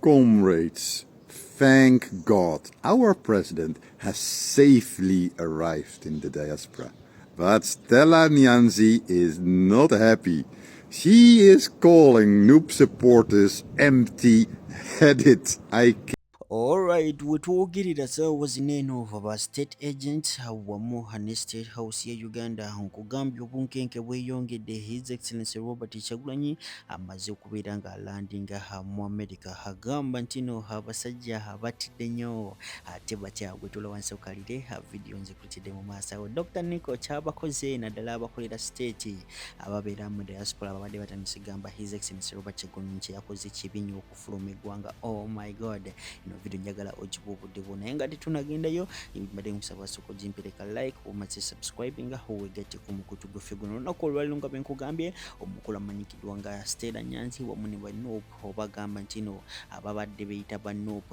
Comrades, thank God our president has safely arrived in the diaspora. But Stella Nyanzi is not happy. She is calling NUP supporters empty-headed. I Alright, wetwogerera ssaawa zino eno ba state agent wamu ne State House ya Uganda nkugambye obunkenke bweyongedde. His Excellency Robert Kyagulanyi amaze okubeera nga alandinga mu America, agamba nti no abasajja batidde nnyo ate batya. Gwetula wansi okalire vidiyo nzikuletedde mu maaso awo. Dr Nico kyabakoze, naddala abakolera state ababeera mu diaspora, babadde batandise gamba His Excellency Robert Kyagulanyi kyeyakoze kibi nnyo okufuluma eggwanga. Oh my God, ino video njagala ogiwa obudde bwo, naye nga tetunagendayo mbadde nkusaba sooka ogimpereka like, omaze subscribinga, wegatte ku mukutu gwaffe guno. Olunaku olwaliro nga bwenkugambye, omukulu amanyikiddwa nga Stella Nyanzi wamu ne ba NUP, obagamba nti no ababadde beyita ba NUP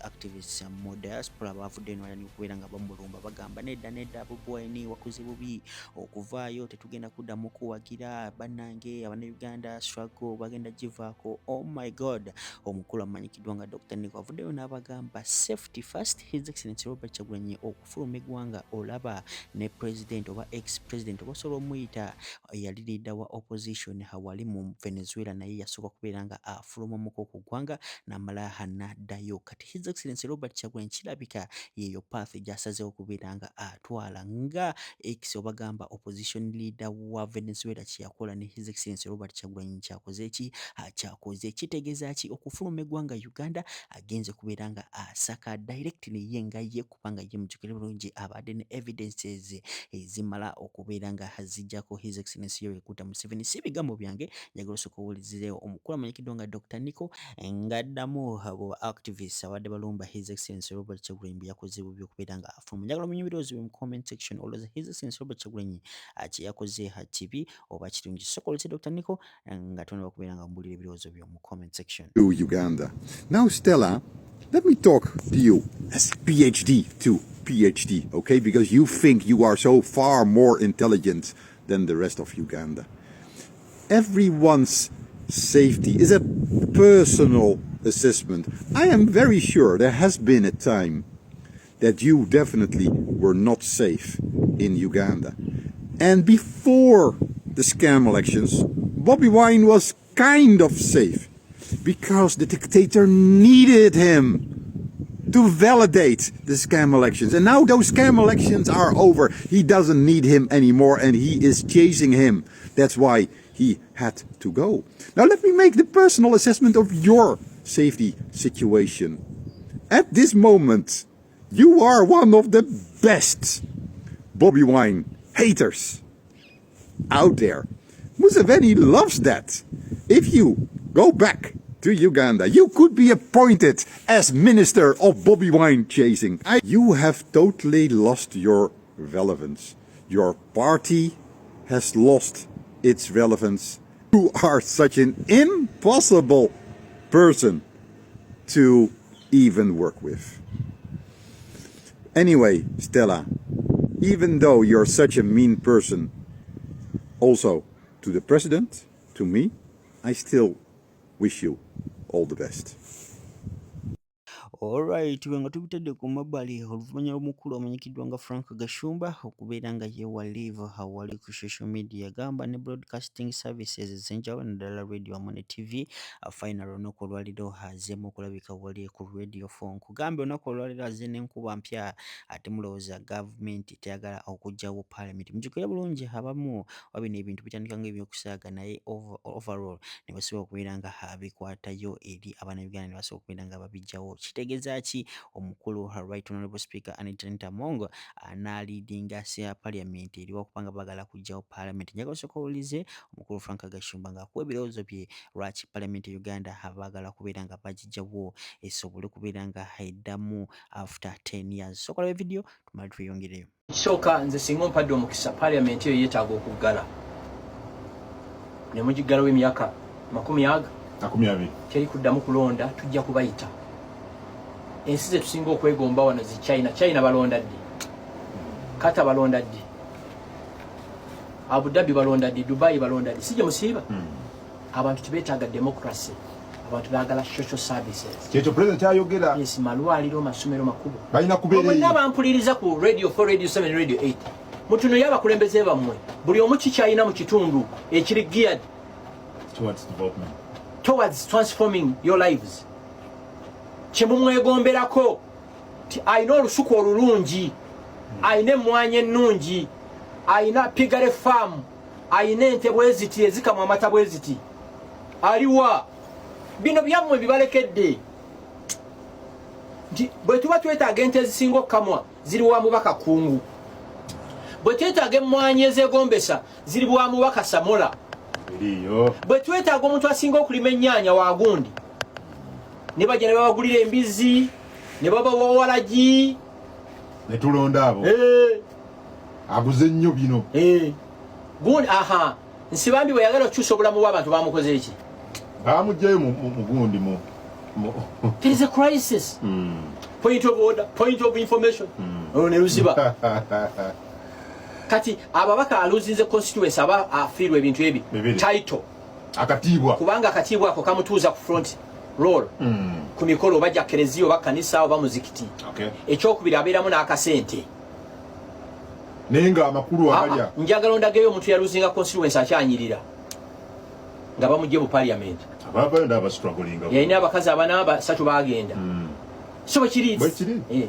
activists mu diaspora, bavudde eno okubeera nga bamulumba, bagamba nedda nedda, Bobi Wine wakoze bubi okuvaayo, tetugenda kuddamu kuwagira, bannange abannayuganda struggle bagenda givaako. Oh my God, omukulu amanyikiddwa nga Dr Nico avuddeyo n'abagamba safety first. His Excellency Robert Kyagulanyi okufuluma eggwanga, olaba ne president oba ex president oba osobola omuyita yali leader wa opposition wali mu Venezuela, naye yasooka kubeera nga afulumamuko ku ggwanga n'amala n'addayo. Kati His Excellency Robert Kyagulanyi kirabika yeeyo path gy'asazeewo okubeera nga atwala nga ex obagamba opposition leader wa Venezuela kyeyakola, ne His Excellency Robert Kyagulanyi kyakoze ki, kyakoze. Kitegeeza ki? Okufuluma eggwanga Uganda agenze kubeera nga asaka directly ye nga ye, kubanga ye mujjukire bulungi abadde ne evidences ezimala okubeera nga zijjako His Excellency Yoweri Kaguta Museveni. Si bigambo byange, njagala osooka owulizirewo omukulu amanyikiddwa nga Dr Nico ng'addamu abo activists abadde balumba His Excellency Robert Kyagulanyi bwe yakoze bubi okubeera nga afuluma. Njagala omenye ebirowoozo byo mu comment section. Olowooza His Excellency Robert Kyagulanyi kye yakoze kibi oba kirungi? Sooka olese Dr Nico nga tonaba kubeera nga mbuulira ebirowoozo byo mu comment section. To Uganda. Now, Stella, let me talk to you as PhD to PhD, okay? Because you think you are so far more intelligent than the rest of Uganda. Everyone's safety is a personal assessment. I am very sure there has been a time that you definitely were not safe in Uganda. And before the scam elections, Bobi Wine was kind of safe because the dictator needed him to validate the scam elections. And now those scam elections are over. He doesn't need him anymore and he is chasing him. That's why he had to go. Now let me make the personal assessment of your safety situation. At this moment, you are one of the best Bobi Wine haters out there. Museveni loves that. If you go back to Uganda, you could be appointed as minister of Bobi Wine chasing. You have totally lost your relevance. Your party has lost its relevance. You are such an impossible person to even work with. Anyway, Stella, even though you're such a mean person, also to the president, to me, I still wish you all the best. Alright, bwe nga tubitadde ku mabbali, oluvannyuma lw'omukulu amanyikiddwa nga Frank Gashumba okubeera nga yeewa live awali ku social media, gamba ne broadcasting services ez'enjawulo, naddala radio wamu ne TV, final olunaku olwaleero azzeemu okulabika wali ku Radio 4. Nkugambye olunaku olwaleero azze n'enkuba mpya, ate mulowooza gavumenti teyagala okuggyawo paalamenti. Mujjukire bulungi, abamu oba bino ebintu bitandika nga ebyokusaaga, naye overall ne basobola okubeera nga bikwatayo eri Abannayuganda ne basobola okubeera nga babiggyawo. Kitegeeza ki? Omukulu Right Honorable Speaker Anita Anita Among anaaleadinga sia parliament eriwa, kubanga baagala kuggyawo parliament. Njagala osooka owulirize omukulu Frank Gashumba ng'akuwa ebirowoozo bye lwaki parliament ya Uganda baagala kubeera nga bagiggyawo esobole okubeera nga eddamu after 10 years. Sooka olabe video tumale tweyongereyo. Ekisooka, nze singa ompadde omukisa, parliament eyo yeetaaga okuggala ne mugiggalawo emyaka makumi aga 20. Teri kuddamu kulonda, tujja kubayita. Ensi ze tusinga okwegomba wano zi China. China balonda ddi? Qatar balonda ddi? Abu Dhabi balonda ddi? Dubai balonda ddi? Si gye musiiba? Abantu tebeetaaga democracy. Abantu baagala social services. Kyekyo president kyayogera. Yes, malwaliro, masomero, makubo. Balina kubeera Mwenna eyo. bampuliriza ku Radio 4, Radio 7, Radio 8, mutunuye abakulembeze bammwe, buli omu kikyalina mu kitundu ekiri geared towards development, towards transforming your lives, kyemumwegomberako ti alina olusuku olulungi, alina emmwanyi ennungi, alina piggery farm, alina ente bwe ziti ezikamwa amata bwe ziti. Aliwa? Bino byammwe bibalekedde nti bwe tuba twetaaga ente ezisinga okukamwa ziri wa mubaka Kungu, bwe twetaaga emmwanyi ezegombesa ziri wa mubaka Samola, eriyo, bwe twetaaga omuntu asinga okulima ennyaanya wagundi, ne bajja ne babagulira embizi ne babawa walagi. Ne tulonda abo aguze ennyo bino. Gundi aha Nsibambi bwe yagala okukyusa obulamu bw'abantu bamukoze eki? Bamugjayo mu gundi There is a crisis. Point of order, point of information. Olwo ne luziba. Kati ababaka aluzinze constituency aba afiirwa ebintu ebi. Bibiri. Title. Akatiibwa. Kubanga akatiibwa ako kamutuuza ku front row ku mikolo, oba gya kereziya oba kanisa oba muzikiti. Ekyokubiri, abeeramu n'akasente. Naye nga amakulu Ah, agalya. ah, njagala ondagayo omuntu yaluzinga constituency akyanyirira nga bamugye mu parliament. Abavayo ndaba struggling. Yalina abakazi abana, basatu bagenda. So bwe kiri. Bwe kiri. Eh.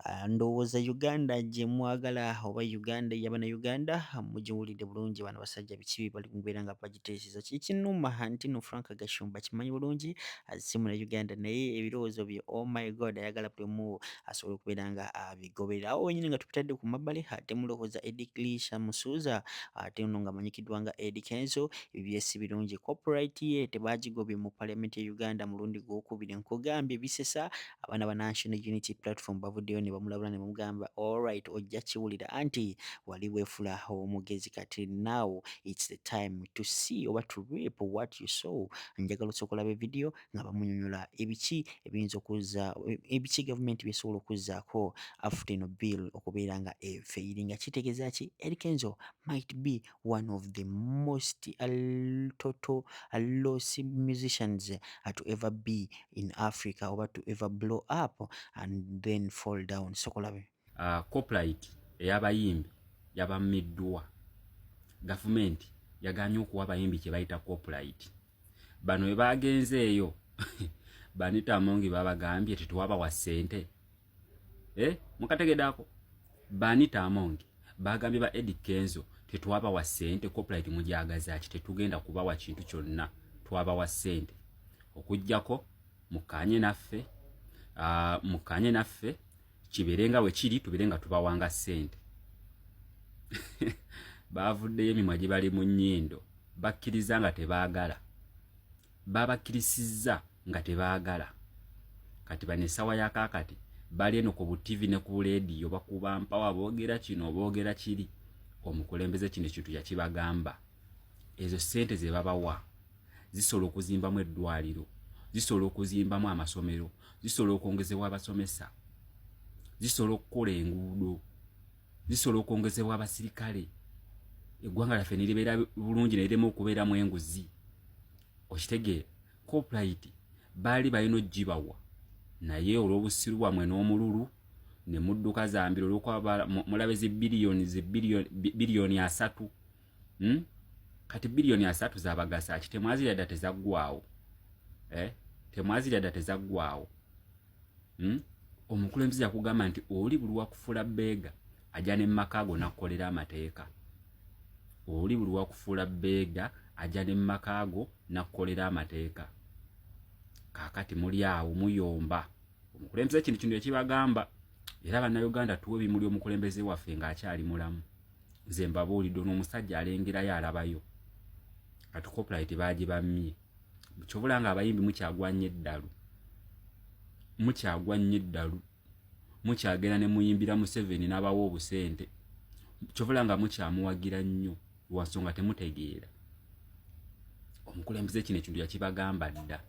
Ah, ndowooza Uganda gye mwagala oba Uganda ey'Abannayuganda mugiwulidde bulungi. Bano basajja biki bali mubeera nga bagiteeseza? Kikinuma nti no Frank Gashumba kimanyi bulungi si Munnayuganda, naye ebirowoozo bye, oh my God, ayagala buli omu asobole okubeera nga abigoberera. Awo wenyini nga tubitadde ku mabbali, ate mulowooza Edirisa Musuuza, ate ono ng'amanyikiddwa nga Eddy Kenzo, ebibye si birungi. Copyright ye tebagigobye mu Parliament ya Uganda mulundi gwokubiri. Nkugambye bisesa. Abaana ba National Unity Platform bavuddeyo ne bamulabula ne bamugamba, "Alright, ojja kiwulira anti wali weefula omugezi, kati now it's the time to see oba to reap what you sow." Njagala osooka olabe vidiyo nga bamunyonyola ebiki ebiyinza okuzza, ebiki gavumenti byesobola okuzzaako after eno bill okubeera nga efailinga. Kitegeeza ki? Eddy Kenzo might be one of the most total loss musicians to ever be in Africa oba to ever blow up and then fall down. Sokolabe. Copyright ey'abayimbi yabammiddwa. Gavumenti yaganye okuwa abayimbi kye bayita copyright. Bano bwe bagenze eyo, ba Anita Among babagambye, "Tetuwabawa ssente." Eh, mukategeddako? Ba Anita Among bagambye ba Eddy Kenzo, "Tetwabawa ssente, copyright mujagaza ki? Tetugenda kubawa kintu kyonna. Twabawa ssente okugjako mukkaanye naffe, mukkaanye naffe kibeere nga bwe kiri, tubeere nga tubawanga ssente." Baavuddeyo emimwa gye bali mu nnyindo, bakkiriza nga tebaagala, babakkirisizza nga tebaagala. Kati bano essaawa ya kaakati bali eno ku butivi ne ku leediyo, bakuba mpawa, boogera kino, boogera kiri. Omukulembeze kino ekintu yakibagamba, ezo ssente ze babawa zisobola okuzimbamu eddwaliro, zisobola okuzimbamu amasomero, zisobola okwongezebwa abasomesa, zisobola okukola enguudo, zisobola okwongezebwa abasirikale, eggwanga lyaffe neribeera bulungi nerirema okubeeramu enguzi. Okitegeera? Copyright baali balina ogibawa, naye olw'obusiru bwammwe n'omululu ne mudduka zambiro, olwokuba mulabe zi biliyoni, zi 30 biliyoni, Kati 30 biliyoni zabagasa ki? Temwazirya dda, tezaggwawo, eh? Temwazirya dda, tezaggwawo, Omukulembeze yakugamba nti oli buli wakufuula beggar ajja ne mumaka go nakkolera amateeka. Oli buli wakufuula beggar ajja ne mumaka go nakkolera amateeka. Kaakati muli awo muyomba. Omukulembeze kino kino ekibagamba. Era Bannayuganda, tuwe ebimuli omukulembeze waffe ng'akyali mulamu. Nze mbabuulidde, ono omusajja alengerayo, alabayo. Kati copyright bagibammye. Kyobula nga abayimbi mukyagwa nnyo eddalu, mukyagwa nnyo eddalu, mukyagenda ne muyimbira Museveni n'abawa obusente. Kyobula nga mukyamuwagira nnyo lwansonga temutegeera. Omukulembeze kino ekintu yakibagamba dda,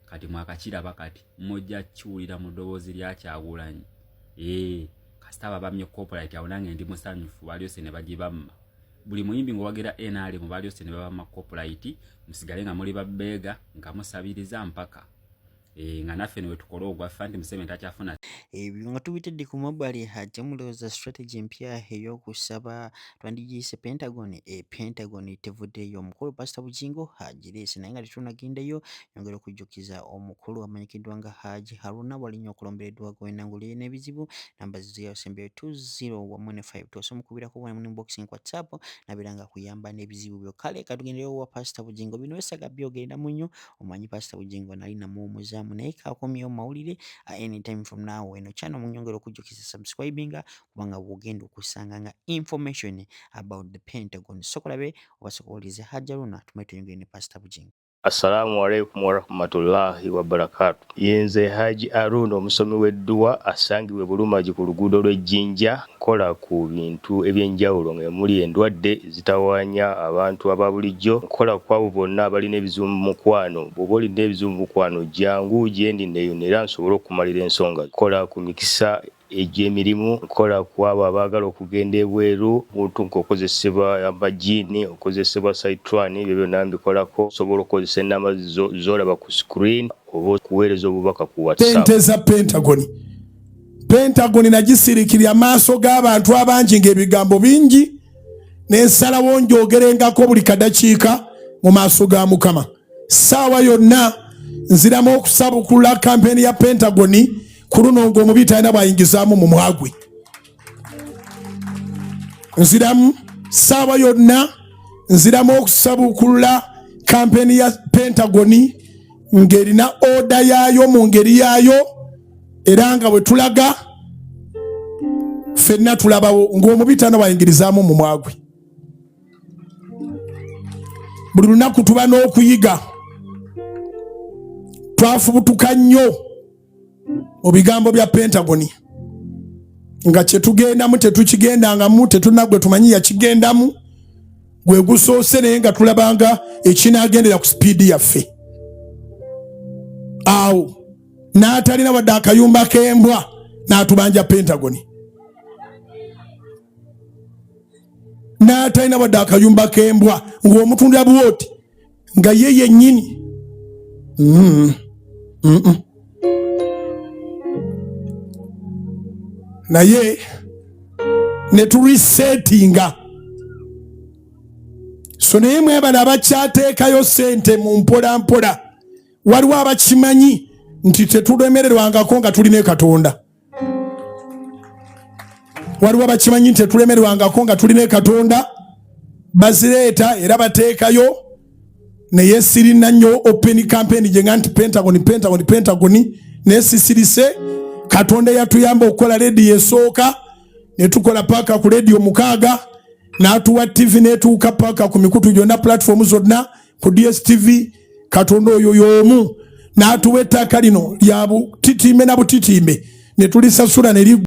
kati mwakakiraba. Kati mujja kiwulira mu ddoboozi lya Kyagulanyi. Ee, kasita babamye copyright, awo nange ndi musanyufu. Balyose ne bagibamma. Buli muyimbi ng'owagira NRM balyose ne baba copyright, musigale nga muli babbeega nga musabiriza mpaka nga naffe ne wetukola ogwaffe nti Museveni takyafuna. Ebyo nga tubitedde ku mabbali, ate mulowooza strategy empya ey'okusaba twandigiyise Pentagon? Pentagon tevuddeyo, omukulu Pastor Bugingo agireese, naye nga tetunagendayo, nyongera okujjukiza omukulu amanyikiddwa nga Haji Haruna walinnya okulombereddwa gwenanguli n'ebizibu, namba ziyasembyeyo 20 wamu ne 5 tosobola mukubirako wano mu inbox ku WhatsApp nabeera nga akuyamba n'ebizibu byo. Kale katugenderewo wa Pastor Bugingo, bino wesaga byogereramu nnyo. Omanyi Pastor Bugingo nali namuwumuzaamu, naye kakomyewo mu mawulire anytime from now. Eno channel munyongera okujjukiza subscribinga, kubanga bw'ogenda okusanga nga information about the Pentagon. Sokolabe oba sokowulize Haji Haruna, tumale tuyongere ne Pastor Bugingo. Assalamu alaikum warahmatullahi wabarakatu. Yenze Haji Aruna, omusomi w'edduwa asangibwa e Bulumagi ku luguudo lw'Ejjinja. Nkola ku bintu ebyenjawulo nga muli endwadde ezitawaanya abantu aba bulijjo. Nkola ku abo bonna abalina ebizibu mu mukwano. Bw'oba olina ebizibu mu mukwano, jangu gyendi neeyune era nsobole okumalira ensonga. Nkola ku mikisa egy'emirimu, nkola ku abo abaagala okugenda ebweru, muntu ng'okozesebwa amajiini, okozesebwa saitwani, ebyo byonna mbikolako. Osobola okukozesa ennamba z'olaba ku screen oba okuweereza obubaka ku WhatsApp. Sente za Pentagon, Pentagon nagisirikirya amaaso g'abantu abangi ng'ebigambo bingi, nensalawo njogerengako buli kadakiika mu maaso ga Mukama. Saawa yonna nziramu okusabukula kampeni ya Pentagoni ku luno ng'omubi talina bw'ayingizaamu mu mwagwe. Nziramu, saawa yonna nziramu okusabukulula kampeni ya Pentagoni ng'erina order yaayo mu ngeri yaayo, era nga bwe tulaga ffenna tulabawo ng'omubi talina bw'ayingirizaamu mu mwagwe. Buli lunaku tuba n'okuyiga. Twafubutuka nnyo mu bigambo bya Pentagoni nga kyetugendamu tetukigendangamu, tetulina gwe tumanyi yakigendamu, gwe gusoose, naye nga tulabanga ekinagendera ku sipiidi yaffe. Awo n'atalina wadde akayumba k'embwa n'atubanja Pentagoni, n'atalina wadde akayumba k'embwa ng'omutundira bwoti nga ye yennyini. Naye ne turesetinga. So naye mwebale abakyateekayo sente mu mpola mpola. Waliwo abakimanyi nti tetulemererwangako nga tulina Katonda. Waliwo abakimanyi nti tetulemererwangako nga tulina Katonda, bazireeta era bateekayo, naye sirina nnyo open campaign gyenga nti Pentagon, Pentagon, Pentagon, naye sisirise. Katonda yatuyamba okukola rediyo esooka ne tukola paaka ku rediyo 6, n'atuwa TV n'etuuka paaka ku mikutu gyonna, platform zonna ku DSTV. Katonda oyo y'omu n'atuwa ettaka lino lya butitimbe na butitimbe ne tulisasula ne liggwa.